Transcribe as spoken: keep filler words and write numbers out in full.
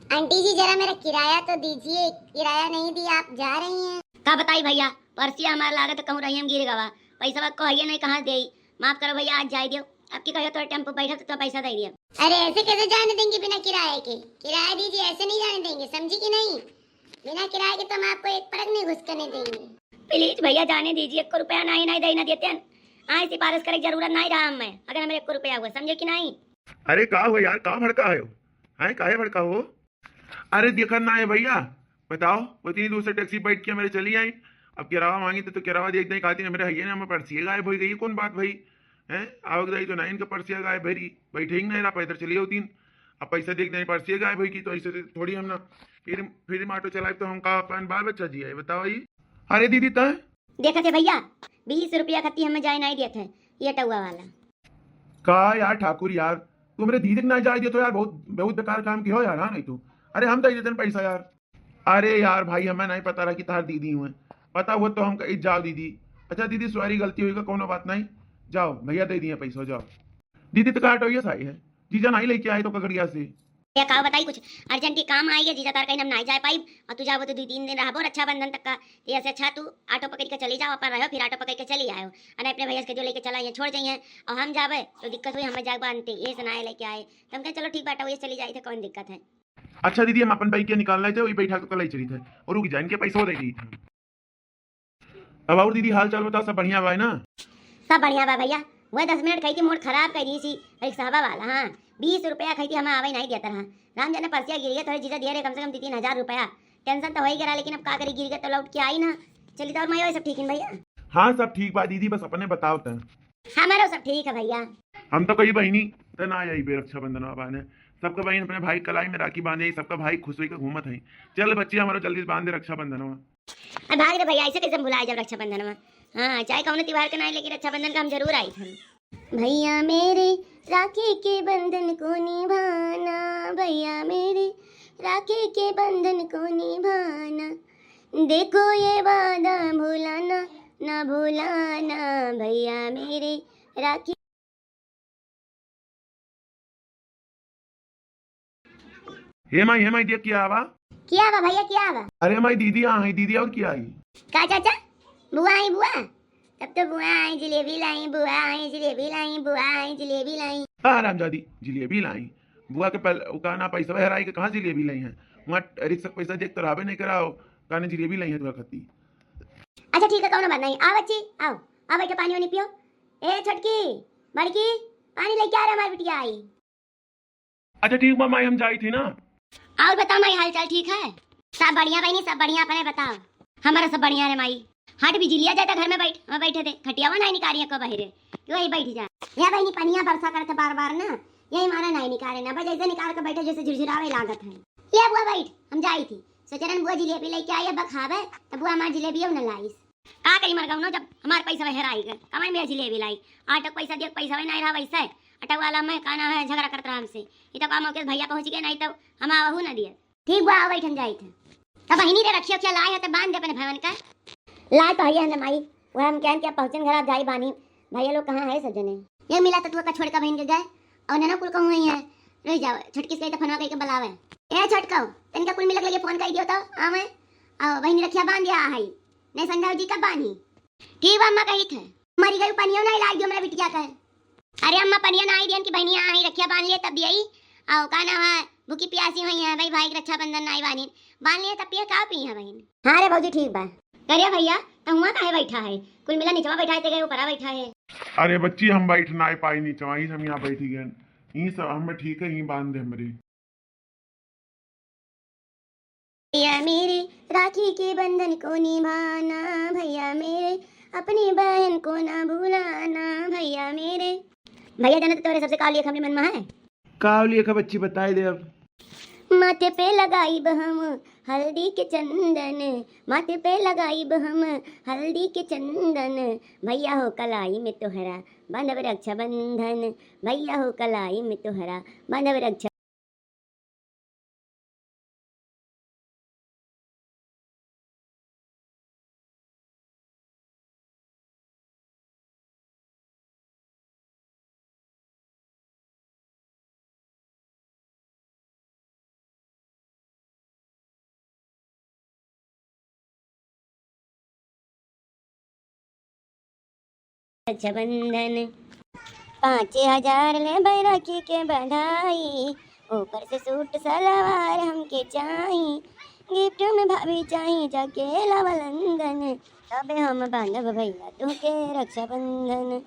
आंटी जी, जरा मेरा किराया तो दीजिए, किराया नहीं दिया, आप जा रही हैं। का बताई भैया, पर्सिया हमार लागत कहूँ रही हम गिर गवा, पैसा को है नहीं, कहाँ दे? माफ करो भैया, आज जाए दियो, अब की कहियो तो टेम्पो बैठा तो पैसा दे दिया। अरे, ऐसे कैसे जाने देंगे बिना किराए के? किराया दीजिए, ऐसे नहीं जाने देंगे, समझी कि नहीं? बिना किराए के तो हम आपको एक पलक नहीं घुस करने देंगे। प्लीज भैया, जाने दीजिए, एक रुपया नहीं, नहीं देना देते हैं। आए सिफारिश करे की जरूरत नहीं रहा हमें, अगर हमें एक रुपया हुआ, समझे कि नहीं? अरे का हो यार, का भड़का है हो? हैं, काहे भड़का हो? अरे देखत ना है भैया, बताओ, वो इतनी दूर से टैक्सी बैठ के मेरे चली आई। अब किराया मांगी तो, तो किराया देख नहीं खाती, मेरे हइये ना, मैं पर्सिए गायब हो गई, कौन बात भाई? हैं, आवक जाई तो ना इनका पर्सिया गायब भरी, बैठे ही नहीं रहा, पैदल चली होती। अब पैसा देख नहीं, पर्सिया गायब होगी तो ऐसे थोड़ी हम ना फिर, फिर हम ऑटो चलाए तो हम का अपन बाल बच्चा जी है, बताओ ये। अरे दीदी तय देखत है भैया, बीस रुपया खाती हमें जाए नहीं देत है ये टौआ वाला। का यार ठाकुर यार, तू हमरे दीदी के ना जाए दियो तो यार, बहुत, बहुत बेकार काम किहो यार। हाँ, नहीं तो, अरे हम दे देते हैं पैसा यार। अरे यार भाई, हमें नहीं पता रहा कि तार दीदी हुए, पता हुआ तो हम कही जाओ दीदी। अच्छा दीदी, सॉरी, गलती होई का, कोनो बात नहीं, जाओ भैया दे दिए पैसा, जाओ। दीदी तो काट होइए साई है, जीजा नहीं लेके आए तो ककड़िया से। या का बताई, कुछ अर्जेंट काम आई है, जीजा तार कहीं हम नहीं जा पाइब, और तू जाबो तो दो तीन दिन रहबो रक्षाबंधन तक का। तो ऐसे अच्छा तू ऑटो पकड़ के चली जाओ, अपन रहो, फिर ऑटो पकड़ के चली आयो, और अपने भैया के जो लेके चला, ये छोड़ जाइए, और हम जाबे तो दिक्कत हुई, हमें जाए बांधते, ये से ना लेके आए। तो हम कहे चलो ठीक बाटा, ये चली जाए थे, कौन दिक्कत है। अच्छा दीदी, हम अपन बाइक के निकाल रहे थे, वही बैठा के कल चली थे, और रुक जाए, इनके पैसा दे दी थे। अब और दीदी, हाल चाल बताओ, सब बढ़िया बा ना? सब बढ़िया बा भैया। वह दस मिनट कही थी, मूड खराब कर दी सी रिक्शावा वाला। हाँ, बीस रुपया कही थी, हमें आवे नहीं देता रहा। राम जाने परसिया गिर गया, थोड़े जीजा दिया रहे कम से कम दो तीन हजार रुपया। टेंशन तो हो ही गया, लेकिन अब का करी, गिर गया तो लौट के आई ना। चली तो और मैं सब ठीक है भैया। हाँ, सब ठीक बा दीदी, बस अपने बताओ त। हमारो सब ठीक है भैया। हम तो कही बहिनी, त ना आई बे रक्षाबंधन बाने। सबका बहिन अपने भाई कलाई में राखी बांधे, सबका भाई खुश होई के घूमत है। चल बच्ची, हमारो जल्दी से बांध दे रक्षाबंधन। अब भाग रे भैया, ऐसे कैसे हम भुलाए जब रक्षाबंधन में? हाँ, चाहे कौनो त्योहार के ना आए, लेकिन रक्षाबंधन का हम जरूर आई थे। भैया मेरे, राखी के बंधन को निभाना, भैया मेरे, राखी के बंधन को निभाना, देखो ये वादा भुलाना, ना भुलाना, भैया मेरे, राखी। हे माई, हे माई, देख क्या आवा। क्या आवा भैया, क्या आवा? अरे माई, दीदी आई, दीदी और क्या आई? का चाचा, बुआ आई, बुआ? तब तो बुआ आई, जिलेबी लाई, बुआ आई, जिलेबी लाई, बुआ आई, जिलेबी लाई। हाँ हरामजादी, जिलेबी लाई। बुआ के पहले, वो का ना, पैसा हेराई के कहाँ जिलेबी लाई है? वहाँ रिक्शा के पैसा देख तो रहबे नहीं कराओ, काने जिलेबी लाई है तुम्हारे खत्ती। अच्छा ठीक है, कौनो बात नहीं। आओ बच्ची, आओ, आओ बैठो, पानी वानी पियो। ए छोटकी, बड़की, पानी लेके आ रहे हमारी बिटिया आई। अच्छा ठीक बा माई, हम जाई थी ना। और बताओ माई, हाल चाल ठीक है? सब बढ़िया बहिनी, सब बढ़िया, अपने बताओ। हमारा सब बढ़िया रे माई। हट बिजलिया जाए तो घर में बैठ, हम बैठे थे, खटियावा नहीं निकाली को बहरे, क्यों यही बैठ जा। या बहिनी, पनिया बरसा करत बार बार ना, यही मारा नहीं निकाले ना, बस ऐसे निकाल के बैठे जैसे झुरझुरावे लागत है। या बुआ बैठ, हम जाई थी, सोचरन बुआ जिलेबी लेके आई, अब खावे, तब बुआ हमार जिलेबियो न लाइस। का करी मर गौनो, जब हमार पैसा हेराई गए, कमाई में जिलेबी लाई, ऑटो के पैसा दियो, पैसा नहीं रहा वैसे, ऑटो वाला में का ना है, झगड़ा करत रहा हमसे। ये तो का मौके से भैया पहुँच गए, नहीं तो हम आवहू ना दिए। ठीक बा, आओ बैठन जाई थे। तब बहिनी रे, रखियो क्या लाए हो, तो बांध दे अपने भवन का। लाए तो हइये है ना माई, वह हम कहन के अब पहुँचन घर, आप जाई बानी, भैया लोग कहाँ है सब जने? ये मिला तो तू का छोड़ के बहिन के गए, और ननो कुल कहूँ ही है, रह जाओ, छोटकी से तो फोनवा करके बुलावे। ए छोटको, तनिका कुल मिलक लगे फोन कर दियो तो, आवे, आओ बहिनी रखिया बांध दिया है। नहीं संध्या जी कब बानी? ठीक बा अम्मा, कही थे। मरी गई, पनियो नहीं लाई दियो हमरा बिटिया के। अरे अम्मा, पनिया नहीं दियन की बहनिया आई, रखिया बांध लिए तब दियई। आओ का ना है, भूखी प्यासी हुई है भाई, भाई के रक्षाबंधन नहीं बानी, बांध लिए तब पिए का पी है बहन। हाँ रे भौजी, ठीक बा। करे भैया, तो हुआ काहे बैठा है? कुल मिला निचवा बैठा है, ते गए ऊपरा बैठा है। अरे बच्ची, हम बैठ ना पाई निचवा, ही हम यहाँ बैठ गए। यहीं सब हमें ठीक है, यहीं बांध दे हमरे। भैया मेरे, राखी के बंधन को निभाना, भैया मेरे, अपनी बहन को ना भुलाना, भैया मेरे। भैया जाने तो तोरे सबसे का लेख हमरे मन में है। का लेख है बच्ची, बताए दे अब। माथे पे लगाइब हम हल्दी के चंदन, माथे पे लगाइब हम हल्दी के चंदन, भैया हो कलाई में तोहरा बांधब रक्षाबंधन, भैया हो कलाई में तोहरा बांधब रक्षा रक्षाबंधन। पाँचे हजार लेबै राखी के बधाई, ऊपर से सूट सलवार हमके चाही। गिफ्ट में भाभी चाही जाके लावा लंदन, तबे हम बांधब भैया तोहके रक्षाबंधन।